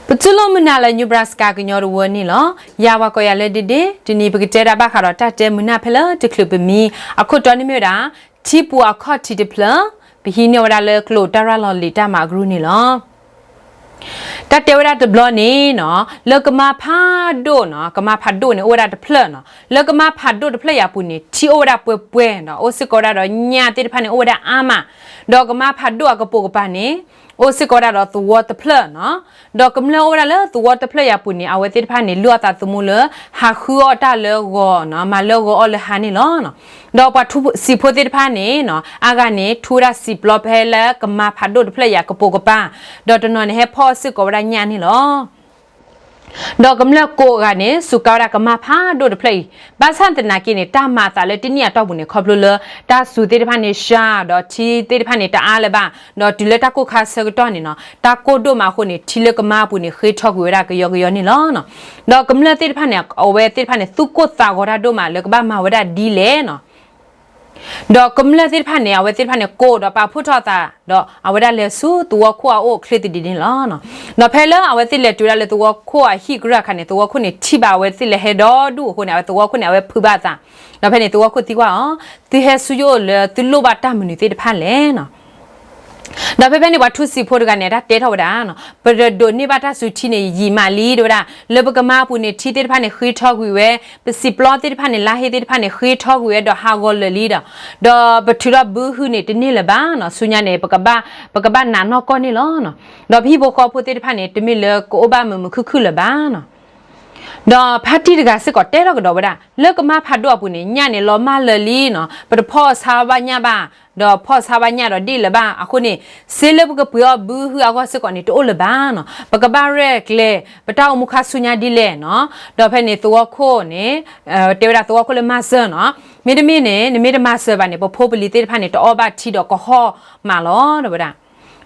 ပတူၢ်လိာ်မုာ်နၤလၢ Nebraska ကညီတဝၢန့ၣ်လီၤ. ယၤပှၤကိးယၤလၢဒ့ဒ့, တနံၤပကတဲဒၣ်ဘၣ်ဃးဒီးတၢ်တဲမုာ်နၢ်ဖဲလၢတချုးပမံ, အခိၣ်တီန့ၣ်မ့ၢ်ဝဲဒၣ် ထံပူၤအခီၣ်ထံးတဖျၢၣ်, ပဟံးန့ၢ်ဝဲဒၣ်လၢကျိာ်တၢ်ရၤလီၤလံာ်တၢ်မၤအကရူၢ်န့ၣ်လီၤ. တၢ်တဲဝဲဒၣ်တဘျီန့ၣ်နီၤ, လၢကမါဖးဒိၣ်နီၤ, ကမါဖးဒိၣ်န့ၣ်အိၣ်ဝဲဒၣ်တဖျၢၣ်နီၤ, လၢကမါဖးဒိၣ်တဖျၢၣ်အံၤအပူၤန့ၣ် ထံအိၣ်ဝဲဒၣ်ပှဲၤပှဲၤနီၤ, အိၣ်စ့ၢ်ကီးဝဲဒၣ်ဒီးညၣ်သ့ၣ်တဖၣ်န့ၣ်အိၣ်ဝဲဒၣ်အါမး, ဒီးကမါဖးဒိၣ်အကပိာ်ကပၤန့ၣ် အိၣ်စ့ၢ်ကီးဝဲဒၣ်ဒီးသဝီတဖျၢၣ်နီၤ, ဒီးကမျၢၢ်အိၣ်ဝဲဒၣ်လၢသဝီတဖျၢၣ်အံၤအပူၤန့ၣ် အဝဲသ့ၣ်တဖၣ်န့ၣ် လုၢ်အီၣ်သးသမူလၢ ဟးဃုအီၣ်တၢ်လၢဂီၤနီၤ, မၤလၢဂီၤအီၣ်လၢဟါန့ၣ်လီၤ. ဒီးပှၤထူစံာ်ဖိသ့ၣ်တဖၣ်န့ၣ်နီၤ, အါဂၤန့ၣ် ထူဝဲဒၣ်စံာ်ပျီဖဲလၢကမါဖးဒိၣ်တဖျၢၣ်အံၤအကပိာ်ကပၤ, ဒီးတနီၤန့ၣ်ဟဲဖီၣ်စ့ၢ်ကီးဝဲဒၣ်ညၣ်န့ၣ်လီၤ. ဒီးကမျၢၢ်ကိးဂၤန့ၣ် စူးကါဝဲဒၣ်ကမါဖးဒိၣ်တဖျၢၣ်အံၤ, ဘၣ်ဆၣ်သနာ်က့န့ၣ် တၢ်မၤအသးလၢတနံၣ်အတီၢ်ပူၤန့ၣ် ခီဖျိလၢ တၢ်စူၤသ့ၣ်တဖၣ်န့ၣ်စှၤ, ဒီးထံသ့ၣ်တဖၣ်န့ၣ်တအါလၢၤဘၣ်, ဒီးတုၤလၢတၢ်ကိၢ်ခါဆၢကတီၢ်န့ၣ်နီၤ, တၢ်ကိၢ်ဒိၣ်မးအဃိန့ၣ် ထံလၢကမါအပူၤန့ၣ် ဃ့ထီကွံာ်ဝဲဒၣ်ကယီကယီန့ၣ်လီၤ. ဒီးကမျၢၢ်သ့ၣ်တဖၣ်န့ၣ် အဝဲသ့ၣ်တဖၣ်န့ၣ် သူၣ်ကိၢ်သးဂီၤတၢ်ဒိၣ်မးလၢကဘၣ်မၤဝဲဒၣ်ဒ်လဲၣ်နီၤ. ဒီးကမျၢၢ်သ့ၣ်တဖၣ်န့ၣ် အဝဲသ့ၣ်တဖၣ်န့ၣ် ကိးဒီးပာ်ဖှိၣ်ထီၣ်အသး, ဒီးအဝဲဒၣ်လဲၤဆူသဝီခိၣ်အအိၣ်ချ့သဒံးန့ၣ်လီၤ. ဒီးဖဲလၢအဝဲသ့ၣ်လဲၤတုၤဝဲဒၣ်လၢသဝီခိၣ်အဟံၣ်ကရၢၢ်အခါန့ၣ် သဝီခိၣ်န့ၣ်ထံၣ်ဘၣ်အဝဲသ့ၣ်လၢဟဲဒီဒူၣ်အဃိန့ၣ် အဝဲသဝီခိၣ်န့ၣ် အဝဲဖုးဘၣ်အသး, ဒီးဖဲန့ၣ်သဝီခိၣ်သံကွၢ်အီၤ, သုဟဲဆူယအိၣ်လၢသုလိၣ်ဘၣ်တၢ်မနုၤသ့ၣ်တဖၣ်လဲၣ်နီၤ. ဒီးဖဲဖဲန့ၣ် ပှၤထူစံာ်ဖိတဂၤန့ၣ် တၢ်တဲထီၣ်ဝဲဒၣ်နီၤ, ပတဒိးန့ၢ်ဘၣ်တၢ်စူၤထံန့ၣ် ယံာ်မးလံ တဲဝဲဒၣ်, လၢပကမါအပူၤန့ၣ် ထံသ့ၣ်တဖၣ်န့ၣ် ဃ့ထီကွံာ်ဝဲ, ပစံာ်ပျီသ့ၣ်တဖၣ်န့ၣ် လါဟ့သ့ၣ်တဖၣ်န့ၣ် ဃ့ထီကွံာ်ဝဲဒီးဟးဂီၤလၢာ်လံဒီး, ဒီးပထုးထီၣ်ဘုဟုန့ၣ်တန့ၢ်လၢၤဘၣ်နီၤ, ဆူညါန့ၣ် ပကဘၣ်, ပကဘၣ်နာ်နီၢ်ကီၢ်န့ၣ်လီၤ. ဒီးပဟံၣ်ဖိဃီဖိသ့ၣ်တဖၣ်န့ၣ် တမ့ၢ်လၢကအိၣ်ဘၣ်မုာ်မုာ်ခုၣ်ခုၣ်လၢၤဘၣ်နီၤ. ဒီးဖါတံၢ်တဂၤစ့ၢ်ကီးတဲထီၣ်ကဒီးဝဲဒၣ်, လၢကမါဖးဒိၣ်အပူၤန့ၣ် ညၣ်န့ၣ်လီၤမၢ်လၢာ်လံနီၤ, ပတဖီၣ်ဆါဘၣ်ညၣ်ဘၣ်, ဒီးဖီၣ်ဆါဘၣ်ညၣ်ဒီးဒ်လၢၤဘၣ်အဃိန့ၣ်, စ့လၢပကပှ့ၤအီၣ်ဘုဟုအဂီၢ်စ့ၢ်ကီးန့ၣ် တအိၣ်လၢၤဘၣ်နီၤ, ပကဘၣ်ရဲၣ်ကျဲၤ ပတၢ်အိၣ်မူခါဆူညါဒ်လဲၣ်နီၤ. ဒီးဖဲန့ၣ်သဝီခိၣ်န့ၣ်, တဲဝဲဒၣ်သဝီခိၣ်လၢမၤစၢၤနီၤ, မ့တမ့ၢ်န့ၣ် နမ့ၢ်တမၤစၢၤဘၣ်န့ၣ် ပဖိပလံၤသ့ၣ်တဖၣ်န့ၣ်တအီၣ်ဘၣ်ထံဒီးကဟီၣ်မးလီၤ တဲဝဲဒၣ်.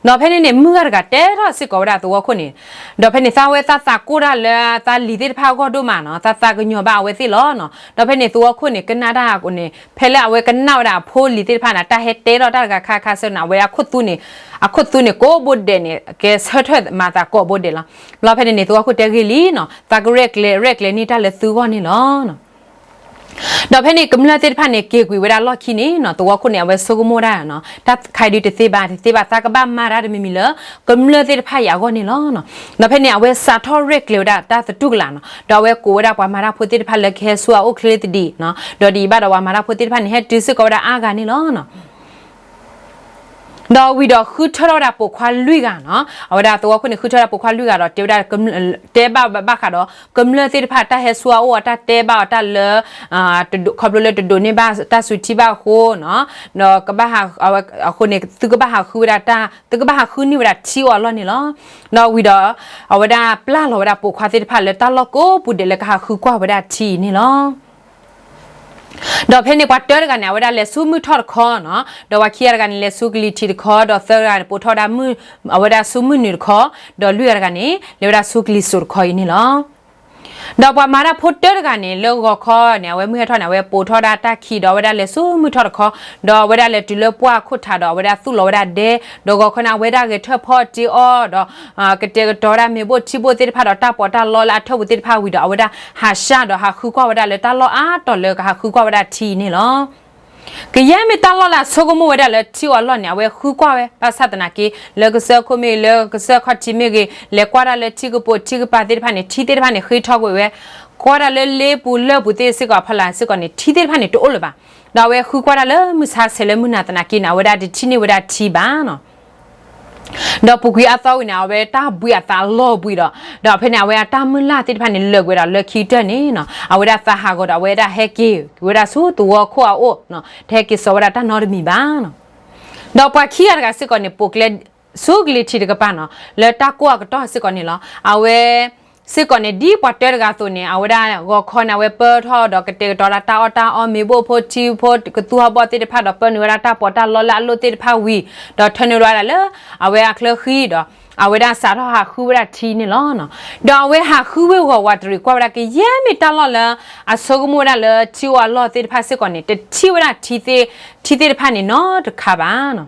ဒီးဖဲန့ၣ်န့ၣ် မုၢ်ဂၤတဂၤတဲထီၣ်စ့ၢ်ကီးဝဲဒၣ်သဝီခိၣ်န့ၣ်, ဒီးဖဲန့ၣ်သးဝဲသးသးကိၢ်တၢ်လၢသးလံၤသ့ၣ်တဖၣ်အဂီၢ်ဒိၣ်မးနီၤ, သးသးကညီၤဘၣ်အဝဲသ့ၣ်လီၤနီၤ. ဒီးဖဲန့ၣ်သဝီခိၣ်န့ၣ် ကနၣ်တၢ်အဃိန့ၣ် ဖဲလၢအဝဲကနၣ်ဝဲဒၣ်အဖိလံၤသ့ၣ်တဖၣ်န့ၣ် တၢ်ဟဲတဲထီၣ်တၢ်တဂၤခါခါဆၢန့ၣ် အဝဲအခိၣ်သူန့ၣ်, အခိၣ်သူန့ၣ်ကိးဘိဒဲးန့ၣ် ကဲဆၢထၢၣ်မၤသးကိးဘိဒဲးလီၤ. ဘျီဖဲန့ၣ်န့ၣ် သဝီခိၣ်တဲဂ့ၤလံနီၤ, သးကရဲၣ်ကျဲၤ, ရဲၣ်ကျဲၤန့ၢ်တၢ်လၢသုဂီၢ်န့ၣ်လီၤ. ဒီးဖဲန့ၣ်ကမျၢၢ်သ့ၣ်တဖၣ်န့ၣ် က့ၤကွံာ်ဝဲဒၣ်လီၢ်ခံန့ၣ်နီၤ, သဝီခိၣ်န့ၣ် အဝဲဆိကမိၣ်ဒၣ်နီၤ, တၢ်ခါအံၤဒုးတသ့ဘၣ်, တသ့ဘၣ်, သးကဘၣ်မၤတၢ်တမံၤမံၤလၢ ကမျၢၢ်သ့ၣ်တဖၣ်အံၤအဂီၢ်န့ၣ်လီၤ. ဒီးဖဲန့ၣ် အဝဲစးထီၣ်ရဲၣ်ကျဲၤဝဲဒၣ်တၢ်သတူၢ်ကလာ်နီၤ, ဒီးအဝဲကိးဝဲဒၣ်ပှၤမၤတၢ်ဖိသ့ၣ်တဖၣ်လၢကဟဲဆူအအိၣ်ချ့သဒံးနီၤ, ဒီးဒ်အံၤဘၣ်ဒီးပှၤမၤတၢ်ဖိသ့ၣ်တဖၣ်န့ၣ် ဟဲတုၤစ့ၢ်ကီးဝဲဒၣ်အါဂၤန့ၣ်လီၤ. ဒီးဝံၤဒီးဃုထၢထီၣ်ဝဲဒၣ်ပိာ်ခွါလွံၢ်ဂၤနီၤ, အဝဲဒၣ်သဝီခိၣ်န့ၣ် ဃုထၢထီၣ်ပိာ်ခွါလွံၢ်ဂၤဒီး တဲဝဲဒၣ်, တဲဘၣ်ဘၣ်ဃးဒီး ကမျၢၢ်သ့ၣ်တဖၣ်တၢ်ဟဲဆူအအိၣ်အတၢ်တဲဘၣ်အီၤတၢ်လၢ ခီဖျိလၢတဒိးန့ၢ်ဘၣ်တၢ်စူၤထံဘၣ်အဃိနီၤ, ဒီးကဘၣ်ဟး, အဃိန့ၣ် သုကဘၣ်ဟးဃုဝဲဒၣ်တၢ်, သုကဘၣ်ဟးဃုန့ၢ်ဝဲဒၣ်ထံအိၣ်အလီၢ်န့ၣ်လီၤ. ဒီးဝံၤဒီး အဝဲဒၣ်ပျၢ်လီၤဝဲဒၣ်ပိာ်ခွါသ့ၣ်တဖၣ်လၢတၢ်လီၢ်ကိးပူၤဒဲးလၢကဟးဃုကွၢ်ဝဲဒၣ်ထံအံၤန့ၣ်လီၤ. ဒီးဖဲန့ၣ်ပှၤတၢတဂၤန့ၣ် အဝဲဒၣ်လဲၤဆူမုၢ်ထီၣ်တခီနီၤ, ဒီးပှၤခံဂၤတဂၤန့ၣ် လဲၤဆူကလံၤထံးတခီ, ဒီးသၢဂၤန့ၣ် ပိာ်ထီၣ်ဝဲဒၣ်မုၢ်, အဝဲဒၣ်ဆူမုၢ်နုာ်တခီ, ဒီးလွံၢ်ဂၤတဂၤန့ၣ် လဲၤဝဲဒၣ်ဆူကလံၤစိးတခီအံၤန့ၣ်လီၤ. ဒီးပှၤမၤတၢ်ဖိတၢတဂၤန့ၣ် လၢဂီၤခီန့ၣ် အဝဲမုၢ်ဟဲထီၣ်န့ၣ် အဝဲပိာ်ထီၣ်ဝဲဒၣ်တၢ်ခံးဒီး အဝဲဒၣ်လဲၤဆူမုၢ်ထီၣ်တခီ, ဒီးအဝဲဒၣ်လဲၤတုၤလၢပှၢ်ခိၣ်ထးဒီး အဝဲဒၣ်သူၣ်လီၤဝဲဒၣ်ဒဲ, ဒီးဂီၤခီန့ၣ် အဝဲဒၣ်ဂဲၤထၢၣ်ဖီအီၣ်တ့အီၣ်ဒီး ကတဲာ်ကတီၤဝဲဒၣ်မ့ၤဘိၣ်ထံဘိၣ်သ့ၣ်တဖၣ်ဒီးတၢ်ပီးတၢ်လီလၢအထၢၣ်ပူၤသ့ၣ်တဖၣ်ဝံၤဒီး အဝဲဒၣ်ဟးဆှၣ်ဒီးဟးဃုကွၢ်ဝဲဒၣ်လၢတၢ်လီၢ်အါတီၤလၢကဟးဃုကွၢ်ဝဲဒၣ်ထံအံၤန့ၣ်လီၤ. ကယဲၢ်မ့ၢ်တၢ်လီၢ်လၢအဆိကမိၣ်ဝဲဒၣ်လၢထံအိၣ်အလီၢ်န့ၣ် အဝဲဃုကွၢ်ဝဲ ဘၣ်ဆၣ်သနာ်က့ လၢကစၢၢ်ခိၣ်မ့ၢ်ဂ့ၤ လၢကစၢၢ်ခီၣ်ထံးမ့ၢ်ဂ့ၤ လဲၤကွၢ်တၢ်လၢထံကပိာ်ထံကပၤသ့ၣ်တဖၣ်န့ၣ် ထံသ့ၣ်တဖၣ်န့ၣ် ဃ့ထီကွံာ်ဝဲ, ကွၢ်တၢ်လၢလ့ပူၤလၢၢ်ပူၤသ့ၣ်စ့ၢ်ကီး အဖီလာ်စ့ၢ်ကီးန့ၣ် ထံသ့ၣ်တဖၣ်န့ၣ် တအိၣ်လၢၤဘၣ်. ဒီးအဝဲဃုကွၢ်တၢ်လၢမုၢ်ဆါဆဲးလၢမုၢ်နၤသနာ်က့န့ၣ် အဝဲဒၣ်တထံၣ်န့ၢ်ဝဲဒၣ်ထံဘၣ်နီၤ. ဒီးပူၤကွံာ်အသီဝံၤန့ၣ် အဝဲတၢ်ဘှံးအသးလီၤဘှံးဒီး, ဒီးဖဲန့ၣ် အဝဲအတၢ်မုၢ်လၢ်သ့ၣ်တဖၣ်န့ၣ် လၢာ်ကွံာ်ဝဲဒၣ်လၢခံကတၢၢ်န့ၣ်နီၤ, အဝဲဒၣ်သးဟးဂီၤဒီး အဝဲဒၣ်ဟဲက့ၤဝဲဒၣ်ဆူသဝီခိၣ်အအိၣ်, တဟဲက့ၤစိာ်ဝဲဒၣ်တၢ်နီတမံၤဘၣ်နီၤ. ဒီးပှၤခံဂၤတဂၤစ့ၢ်ကီးန့ၣ် ပိာ်ကျဲဆူကလံၤထံးတကပၤနီၤ, လၢတၢ်ကိၢ်အကတီၢ်စ့ၢ်ကီးန့ၣ်လီၤ. အဝဲစ့ၢ်ကီးန့ၣ် ဒ်ပှၤတၢတဂၤအသိးန့ၣ် အဝဲဒၣ်ဂီၤခီန့ၣ် အဝဲပၢထီၣ်ဒီးကတဲာ်ကတီၤဒၣ်တၢ်အီၣ်တၢ်အီ မ့ၤဘိၣ်ဖိထံဖိကသူဟီၣ်ဘီၣ်သ့ၣ်တဖၣ်ဒီး ပၢနုာ်ဝဲဒၣ်တၢ်ပီးတၢ်လီလၢအလိၣ်သ့ၣ်တဖၣ်ဝံၤ, ဒီးထၢနုာ်ဝဲဒၣ်လၢ အဝဲအချၢဃံဒီး အဝဲဒၣ်စးထီၣ်ဟးဃုဝဲဒၣ်ထံန့ၣ်လီၤ. ဒီးအဝဲဟးဃုဝ့ၤဝီၤဝးတရံးကွၢ်ဝဲဒၣ် ကယဲၢ်မ့ၢ်တၢ်လီၢ်လၢ အဆိကမိၣ်ဝဲဒၣ်လၢထံအိၣ်အလီၢ်သ့ၣ်တဖၣ်စ့ၢ်ကီးန့ၣ် တထံၣ်ဝဲဒၣ် ထံသ့ၣ်တဖၣ်န့ၣ်နီတခါဘၣ်နီၤ.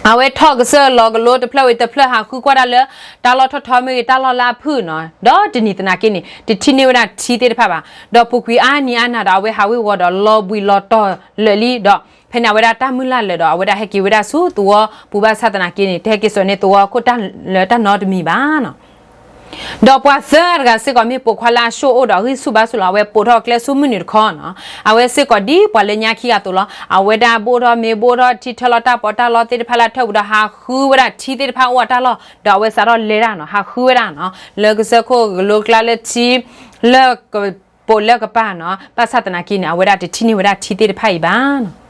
အဝဲထီၣ်ကစၢၢ်လီၤကလိတဖျၢၣ်ဝံၤတဖျၢၣ် ဟးဃုကွၢ်တၢ်လၢ တၢ်လီၢ်ထီၣ်ထီမ့ၢ်ဂ့ၤ တၢ်လီၢ်လၢအဖုၣ်နီၤ, ဒီးတနံၤသနာ်က့န့ၣ် တထံၣ်န့ၢ်ဝဲဒၣ်ထံသ့ၣ်တဖၣ်ဘၣ်. ဒီးပူၤကွံာ်အါနံၤအါနၤဒီး အဝဲဟးဝ့ၤဝီၤဒီးလီၤဘှံးလီၤတီၤလၢာ်လံဒီး ဖဲန့ၣ်အဝဲဒၣ်တၢ်မုၢ်လၢ်လၢာ်ဒီး အဝဲဒၣ်ဟဲက့ၤဝဲဒၣ်ဆူသဝီပူၤဘၣ်ဆၣ်သနာ်က့န့ၣ် တဟဲက့ၤစိာ်န့ၢ်သဝီခိၣ်တၢ်လၢတၢ်နီတမံၤဘၣ်နီၤ. ဒီးပှၤသၢဂၤတဂၤစ့ၢ်ကီး မ့ၢ်ပိာ်ခွါလၢအဆှိၣ်အိၣ်ဒီး ဂံၢ်ဆူၣ်ဘါဆူၣ်လီၤ. အဝဲပိာ်ထီၣ်ကျဲဆူမုၢ်နုာ်တခီနီၤ, အဝဲစ့ၢ်ကီးဒ်ပှၤလၢညါခံဂၤအသိးလီၤ. အဝဲဒၣ်ဘိၣ်ထီၣ်မ့ၤ ဘိၣ်ထီၣ်ထံ ထၢလီၤတၢ်ပီးတၢ်လီသ့ၣ်တဖၣ်လၢအထၢပူၤဒီး ဟးဃုဝဲဒၣ်ထံသ့ၣ်တဖၣ်အိၣ်အတၢ်လီၢ် ဒီးအဝဲစးထီၣ်လဲၤတၢ်နီၤ, ဟးဃုဝဲဒၣ်နီၤ လၢကစၢၢ်ခိၣ်ကလိကျါလၢထံ လၢကပိာ်လၢကပၤနီၤ, ဘၣ်ဆၣ်သနာ်က့န့ၣ် အဝဲဒၣ်တထံၣ်န့ၢ်ဝဲဒၣ်ထံသ့ၣ်တဖၣ်အံၤဘၣ်နီၤ.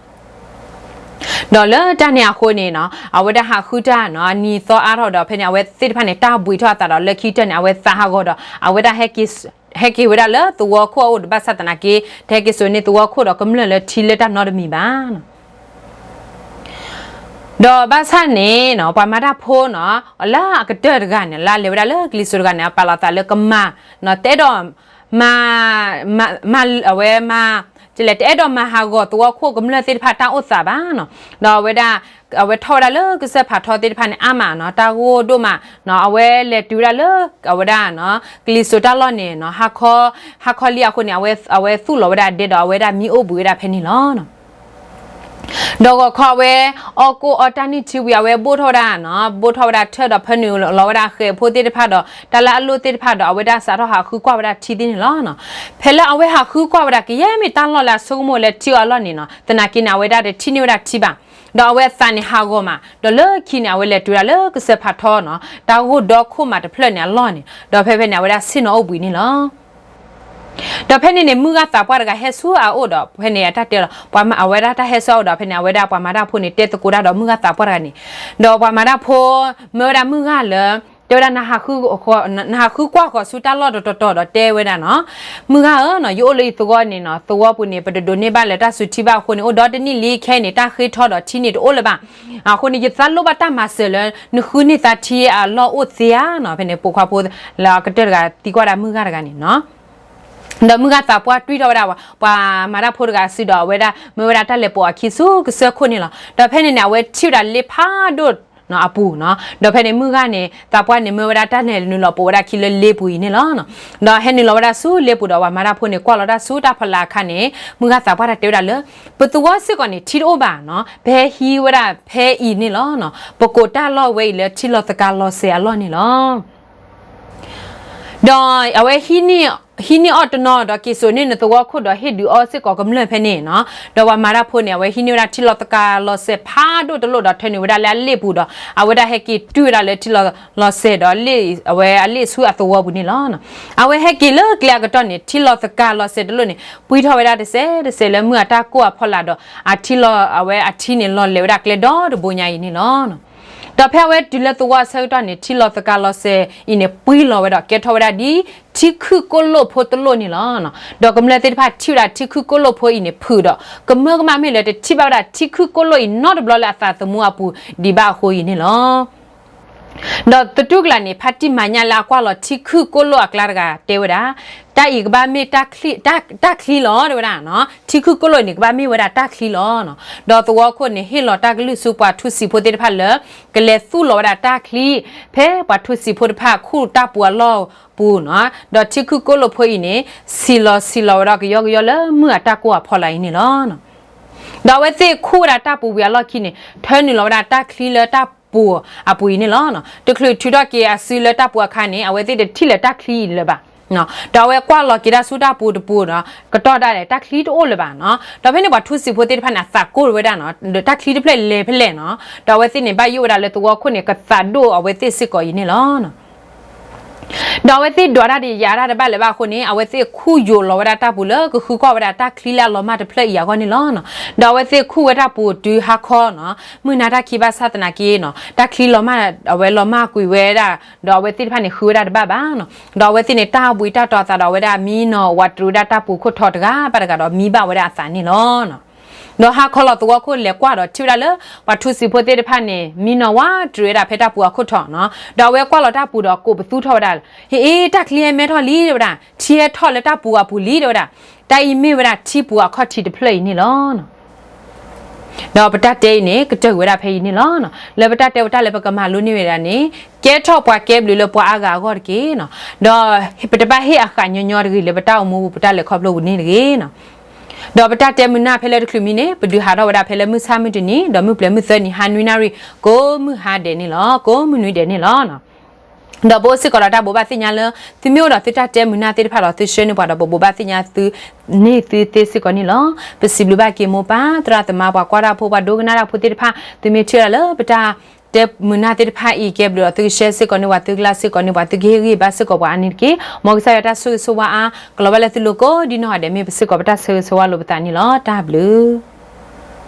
ဒီးလၢတၢ်န့ၣ်အဃိန့ၣ်နီၤ, အဝဲဒၣ်ဟးဃုတၢ်နီၤ နံၤသီအါထီၣ်ဒီး ဖဲန့ၣ် အဝဲသ့ၣ်တဖၣ်န့ၣ် တၢ်ဘှံးထီၣ်အသးဒီးလၢခံကတၢၢ်န့ၣ် အဝဲသးဟးဂီၤဒီး အဝဲဒၣ် ဟဲက့ၤဝဲဒၣ်လၢသဝီခိၣ်အအိၣ်ဒီး ဘၣ်ဆၣ်သနာ်က့ တဟဲက့ၤစိာ်န့ၢ်သဝီခိၣ်ဒီးကမျၢၢ်လၢထံလၢတၢ်နီတမံၤဘၣ်နီၤ. ဒီးဘၣ်ဆၣ်န့ၣ်နီၤ ပှၤမၤတၢ်ဖိနီၤ လၢအကတၢၢ်တဂၤန့ၣ် လၢအလဲၤဝဲဒၣ်လၢကလံၤစိးတဂၤန့ၣ် အပာ်လီၤသးလၢကမၤ တအဲၣ်ဒိး မၤ မၤ အဝဲမၤ လဲၣ် တအဲၣ်ဒိးမၤဟးဂီၤသဝီခိၣ်ကမျၢၢ်သ့ၣ်တဖၣ်တၢ်အိၣ်သးဘၣ်နီၤ. ဒီးအဝဲဒၣ် အဝဲထီၣ်ဝဲဒၣ်လၢကစၢၢ်ဖးထီသ့ၣ်တဖၣ်န့ၣ် အါမးနီၤ တၢ်ဂိၢ်ဒိၣ်မးနီၤ အဝဲလဲၤတုၤဝဲဒၣ်လၢ အဝဲဒၣ်နီၤ ကလံၤစိးတၢ်လီၢ်န့ၣ်နီၤ ဟါခီလံအဃိန့ၣ် အဝဲသူၣ်လီၤဝဲဒၣ်ဒဲဒီး အဝဲဒၣ်မံအိၣ်ဘှံးဝဲဒၣ်ဖဲန့ၣ်လီၤ. ဒီးဂီၤခီအဝဲ အီၣ်ကိၣ်အီတၢ်နံၣ်ထံဝံၤ အဝဲဘိၣ်ထီၣ်ဝဲဒၣ်နီၤ ဘိၣ်ထီၣ်ဝဲဒၣ်ထၢၣ်ဒီးဖၢနုာ်လီၤဝဲဒၣ်ဃဲးဖိသ့ၣ်တဖၣ်ဒီး တၢ်လၢအလိၣ်သ့ၣ်တဖၣ်ဒီး အဝဲဒၣ်စးထီၣ်ဟးဃုကွၢ်ဝဲဒၣ်ထံသ့ၣ်န့ၣ်လီၤ. ဖဲလၢအဝဲဟးဃုကွၢ်ဝဲဒၣ် ကယဲၢ်မ့ၢ်တၢ်လီၢ်လၢအဆိကမိၣ်လၢထံအီၤအလီၢ်န့ၣ်နီၤ သနာ်က့န့ၣ် အဝဲဒၣ်တထံၣ်န့ၢ်ဝဲဒၣ်ထံဘၣ်. ဒီးအဝဲအသးန့ၣ်ဟးဂီၤမး ဒီးလၢခံန့ၣ် အဝဲလဲၤတုၤဝဲဒၣ်လၢကစၢၢ်ဖးထီနီၤ တၢ်ဂိၢ်ဒီခိၣ်မးတဖျၢၣ်န့ၣ်အလီၢ်န့ၣ် ဒီးဖဲဖဲန့ၣ် အဝဲဒၣ်ဆ့ၣ်နီၤအိၣ်ဘှံးန့ၣ်လီၤ. ဒီးဖဲန့ၣ်န့ၣ် မုၢ်ဂၢ်သးပှၢ်တဂၤဟဲဆူအအိၣ်ဒီး ဖဲန့ၣ်အတၢ်တဲလီၤ ပှၤမၤ အဝဲဒၣ်တၢ်ဟဲဆူအအိၣ်ဒီး ဖဲန့ၣ် အဝဲဒၣ်ပှၤမၤတၢ်ဖိန့ၣ် တဲသကိးတၢ်ဒီးမုၢ်ဂၢ်သးပှၢ်တဂၤန့ၣ် ဒီးပှၤမၤတၢ်ဖိ မၢဝဲဒၣ်မုၢ်ဂၢ်လၢ တဲဝဲဒၣ် နဟးဃုကွၢ်ဃီၤဆူတၢ်လီၢ်တတီၤတီၤဒီးတဲဝဲဒၣ်နီၤ, မုၢ်ဂၢ်ဧၢနီၤ ယအိၣ်လၢယသဝီန့ၣ်နီၤ သဝီပူၤန့ၣ် ပတဒိးန့ၢ်ဘၣ်လၢတၢ်စုထံဘၣ်အဃိန့ၣ် အိၣ်ဒီတနံၣ်လံ ခဲအံၤန့ၣ် တၢ်ဃ့ထီဒီးထံန့ၣ်တအိၣ်လၢၤဘၣ်. အဃိန့ၣ် ယသးလိၣ်ဘၣ်တၢ်မၤစၢၤလၢ နဃုန့ၢ်သးထံအလီၢ်အိၣ်သ့ဧါနီၤ, ဖဲန့ၣ်ပိာ်ခွါဖိလၢအကတၢၢ်တဂၤသံကွၢ်ဒၣ်မုၢ်ဂၢ်တဂၤန့ၣ်နီၤ ဒီးမုၢ်ဂၢ်သးပှၢ်တွံၢ်ထီၣ်ဝဲဒၣ် ပှၤမၤတၢ်ဖိတဂၤစုဒီးအဝဲဒၣ် မၢဝဲဒၣ်တၢ်လဲၤပိာ်အခံဆူကစၢၢ်ခိၣ်န့ၣ်လီၤ. ဒီးဖဲန့ၣ်န့ၣ် အဝဲထံၣ်ဝဲဒၣ်လ့ဖးဒိၣ်အပူၤနီၤ, ဒီးဖဲန့ၣ်မုၢ်ဂၢ်န့ၣ် သးပှၢ်န့ၣ် မၢဝဲဒၣ်တၢ်လဲၤနုာ်လီၤပိာ်ဝဲဒၣ်ခံလၢလ့ပူၤအံၤန့ၣ်လီၤ. ဒီးဟဲနုာ်လီၤဝဲဒၣ်ဆူလ့ပူၤဒီးပှၤမၤတၢ်ဖိန့ၣ် ကွၢ်လီၤတၢ်ဆူတၢ်ဖီလာ်အခါန့ၣ် မုၢ်ဂၢ်သးပှၢ်တၢ်တဲဝဲဒၣ်လၢ ပသဝီစ့ၢ်ကီးန့ၣ် ထံတအိၣ်ဘၣ်နီၤ, ပဟဲဟံးဝဲဒၣ်ဖဲအံၤန့ၣ်လီၤ. ပကိးတၢ်လီၢ်ဝဲအံၤလၢထံလီၤသကၤလီၤစဲၤအလီၢ်န့ၣ်လီၤ. ဒီးအဝဲ ဟံးန့ၢ်အီၣ်တနီၤဒီးက့ၤစိာ်န့ၢ်နသဝီခိၣ်ဒီးဟ့ၣ်ဒုးအီၣ်စ့ၢ်ကီးကမျၢၢ်ဖဲန့ၣ်နီၤ, ဒီးပှၤမၤတၢ်ဖိန့ၣ် အဝဲဟံးန့ၢ်ဝဲဒၣ်ထံလီၤသကၤလီၤစဲၤဖးဒိၣ်တလိၣ်ဒီးထၢနုာ်ဝဲဒၣ်လၢအလ့ပူၤဒီး အဝဲဒၣ်ဟဲက့ၤတုၤဝဲဒၣ်လၢထံလီၤစဲၤဒီး အဝဲအလ့ၣ်ဆူအသဝီပူၤန့ၣ်လီၤ. အဝဲဟဲက့ၤလၢကျဲအကတီၢ်န့ၣ် ထံလီၤသကၤလီၤစဲၤတလိၣ်န့ၣ် ပှံထီၣ်ဝဲဒၣ်တစဲးတစဲးလၢမုၢ်အတၢ်ကိၢ်အဖီလာ်ဒီး အထံလီၤ အဝဲအထံန့ၣ်လီၤလဲၤဝဲဒၣ်ကျဲဒီတဘိညါအံၤန့ၣ်လီၤ. ဒီးဖဲအဝဲတုၤလၢသဝီအဆၢကတီၢ်န့ၣ် ထံလီၤသကၤလီၤစဲၤအံၤန့ၣ် ပှံလီၤဝဲဒီးကဲထီၣ်ဝဲဒၣ်ဒ်ထံခုၣ်ကိၣ်လိၣ်ဖိတလိၣ်န့ၣ်လီၤ. ဒီးကမျၢၢ်သ့ၣ်တဖၣ်ထံၣ်ဝဲဒၣ်ထံခုၣ်ကိၣ်လိၣ်ဖိအံၤန့ၣ်ဖုးဒီး ကမၢကမၣ်မ့ၢ်လၢတထံၣ်ဘၣ်ဝဲဒၣ်ထံခုၣ်ကိၣ်လိၣ်အံၤနီတဘျီလၢအသးသမူအပူၤဒံးဘၣ်အဃိအံၤန့ၣ်လီၤ. ဒီးသတူၢ်ကလာ်န့ၣ် ဖါတံၢ်မၤညၣ်လၢအကွၢ်လီၤထံခုၣ်ကိၣ်လိၣ်အကျါတဂၤတဲဝဲဒၣ်, တၢ်အံၤကဘၣ်မ့ၢ်တၢ်ချံလီၤ တဲဝဲဒၣ်, ထံခုၣ်ကိၣ်လိၣ်န့ၣ် ကဘၣ်မ့ၢ်ဝဲဒၣ်တၢ်ချံလီၤ. ဒီးသဝီခိၣ်န့ၣ် ဟ့ၣ်လီၤတၢ်ကလုၢ်ဆူပှၤထူစံာ်ဖိသ့ၣ်တဖၣ်လၢ ကလဲၤသူၣ်လီၤဝဲဒၣ်တၢ်ချံ ဖဲပှၤထူစံာ်ဖိတဖၣ်ခူၣ်တၢ်ပူၤအလီၢ်ပူၤနီၤ, ဒီးထံခုၣ်ကိၣ်လိၣ်ဖိအံၤန့ၣ် ဆံးလီၤဆံးလီၤဝဲဒီးကယီကယီလၢမုၢ်အတၢ်ကိၢ်အဖီလာ်အံၤန့ၣ်လီၤ. ဒီးအဝဲသ့ၣ်ခူၣ်ဝဲဒၣ်တၢ်ပူၤဝံၤအလီၢ်ခံန့ၣ် ထၢနုာ်လီၤဝဲဒၣ်တၢ်ချံလၢတၢ်ပူၤအပူၤအံၤန့ၣ်လီၤ. တချုးထုးထီၣ်က့ၤအစုလၢတၢ်ပူၤအခါန့ၣ် အဝဲသ့ၣ်တထံၣ်လၢၤတၢ်ချံအံၤလၢၤဘၣ်. ဒီးအဝဲကွၢ်လီၤက့ၤတၢ်ဆူတၢ်ပူၤတပူၤဒီး ကတီၢ်ဒၣ်လဲာ် တၢ်ချံတအိၣ်လၢၤဘၣ်နီၤ. ဒီးဖဲန့ၣ်ပှၤထူစံာ်ဖိသ့ၣ်တဖၣ်န့ၣ် အသးကိၢ်ဝဲဒၣ်နီၤ, ဒီးတၢ်ချံတဖျၢၣ်လဲၤဖဲလဲၣ်နီၤ. ဒီးအဝဲသ့ၣ်န့ၣ် ဘၣ်ယိၣ်ဝဲဒၣ်လၢသဝီခိၣ်န့ၣ် ကသးဒိၣ်အဝဲသ့ၣ်စ့ၢ်ကီးအံၤန့ၣ်လီၤ. ဒီးအဝဲသ့ၣ်ဒွးတၢ်ဒီးယၤတၢ်တဘၣ်လၢၤဘၣ်အဃိန့ၣ် အဝဲသ့ၣ်ခူၣ်ယိာ်လီၤဝဲဒၣ်တၢ်ပူၤလၢကဃုကွၢ်ဝဲဒၣ်တၢ်ချံလၢအလီၤမၢ်တဖျၢၣ်အံၤအဂီၢ်န့ၣ်လီၤ. ဒီးအဝဲသ့ၣ်ခူၣ်ဝဲတၢ်ပူၤတုၤဟါခီနီၤ, မုၢ်နၤတၢ်ခံဘၣ်ဆၣ်သနာ်က့နီၤ, တၢ်ချံလီၤမၢ်, အဝဲလီၤမၢ်ကွံာ်ဝဲဒၣ်, ဒီးအဝဲသ့ၣ်တဖၣ်န့ၣ် ဃုဝဲဒၣ်တဘၣ်ဘၣ်နီၤ. ဒီးအဝဲသ့ၣ်န့ၣ် တၢ်ဘှံးတၢ်တီၤအသးဒီးအဝဲဒၣ်မံနီၤဝးတရံးဝဲဒၣ်တၢ်ပူၤခိၣ်ထီတဂၤဘၣ်တဂၤဒီး မံဘၣ်ဝဲဒၣ်အသးန့ၣ်လီၤ. ဒီးဟါခီလီၤသဝီခိၣ်လဲၤကွၢ်ဒီးထံၣ်ဝဲဒၣ်လၢ ပှၤထူစံာ်ဖိသ့ၣ်တဖၣ်န့ၣ် မံနီၤဝးတရံးဝဲဒၣ်ဖဲတၢ်ပူၤအခိၣ်ထီနီၤ. ဒီးအဝဲကွၢ်လီၤတၢ်ပူၤဒီးကိးပသူထီၣ်ဝဲဒၣ်, ဟ့ၣ်အ့ တၢ်ချံဟဲမဲထီၣ်လံတဲဝဲဒၣ်, ထံဟဲထီၣ်လၢတၢ်ပူၤအပူၤလံတဲဝဲဒၣ်. တၢ်အံၤမ့ၢ်ဝဲဒၣ်ထံပူၤအခီၣ်ထံးတဖျၢၣ်အံၤန့ၣ်လီၤ. ဒီးပတၢ်တဲအံၤန့ၣ် ကတၢၢ်ကွံာ်ဝဲဒၣ်ဖဲအံၤန့ၣ်လီၤ. လၢပတၢ်တဲပတၢ်လၢပကမၤလိန့ၢ်ဝဲဒၣ်န့ၣ်, ကဲထီၣ်ပှၤကဲဘျုးလၢပှၤအါဂၤအဂီၢ်တက့ၢ်. ဒီးပတဘၣ်ဟ့ၣ်အဃၣ်ညီညီတဂ့ၤလၢပတၢ်အိၣ်မူပူၤ ပတၢ်လဲၤခီဖျိပူၤန့ၣ်တဂ့ၤ. ဒီးပတၢ်တဲမုာ်နၢ်ဖဲလၢတချုးမံန့ၣ် ပဒုးဟးထီၣ်ဝဲဒၣ်ဖဲလၢမုၢ်ဆၣ်မုၢ်တနံၤ ဒီးမုၢ်ပျဲၤမုၢ်သၢနံၤ ဟါနွံနၣ်ရံၣ် ကိးမုၢ်ဟါဒဲးန့ၣ်လီၤ. ကိးမုၢ်နွံဒဲးန့ၣ်လီၤ. ဒီးပအိၣ်စ့ၢ်ကီးဒီးတၢ်ဘိးဘၣ်သ့ၣ်ညါလၢ သုမ့ၢ်အိၣ်ဒီးသုတၢ်တဲမုာ်နၢ်သ့ၣ်တဖၣ်ဒီး သုဆှၢန့ၢ်ပှၤဒီး ပဘိးဘၣ်သ့ၣ်ညါသုန့ၢ်သုသ့စ့ၢ်ကီးန့ၣ်လီၤ. ပစံးဘျုးဘၣ်က့ၤမိၢ်ပၢ် သရၣ်သမါ ပှၤကွၢ်တၢ်ဖိ ပှၤဒိကနၣ်တၢ်ဖိသ့ၣ်တဖၣ် သုမ့ၢ်ထံၣ်ဝဲဒၣ်လၢပတၢ်တဲမုာ်နၢ်သ့ၣ်တဖၣ်အံၤ ကဲဘျုးဒီးသုကshareစ့ၢ်ကီးန့ၢ်ပှၤ သုကlikeစ့ၢ်ကီးန့ၢ်ပှၤ သုကဟ့ၣ်ဂံၢ်ဘါစ့ၢ်ကီးပှၤအါန့ၣ်တက့ၢ်. မ်ကစၢ်ယွၤတၢ်ဆိၣ်ဂ့ၤဆိၣ်ဝါအါ ကလီၤဘၣ်လၢသုလိၤကိးဒ်နီၢ်ဂၤဒဲး မ့ၢ်ပစ့ၢ်ကီးပတၢ်ဆၢဂ့ၤဆၢဝါလိာ်ပသးန့ၣ်လီၤ. တၢ်ဘျုး